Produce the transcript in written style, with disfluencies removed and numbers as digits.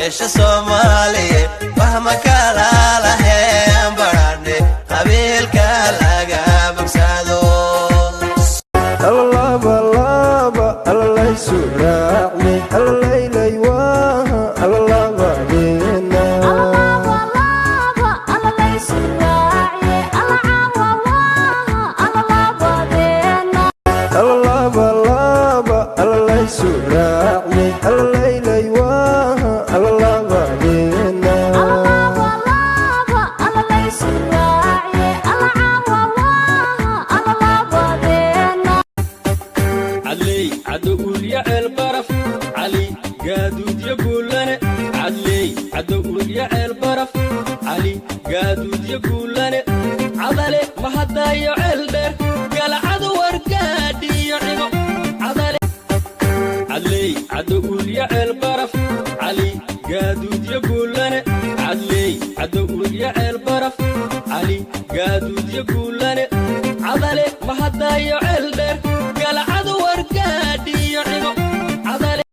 Beesha Soomaaliye wax ma kala laheen, barane qabiilka laga bogsado. Alalabalaba alalaysu raacne alalaylay waaha alalabadeena. Alalabalaba alalaysu raacne alalaylay waaha alalabadeena. Cadley caddo uulya ceel baraf, Cali gaaduudya guulane. Cadley caddo uulya ceel baraf, Cali gaaduudya guulane. Cadale mahadaayo ceel dheer, galcadu wargaadhiyo cimo cadale. Cadley caddo uulya ceel baraf, Cali gaaduudya guulane. Cadley caddo uulya ceel baraf, Cali gaaduudya guulane. Cadale mahadaayo ceel dheer.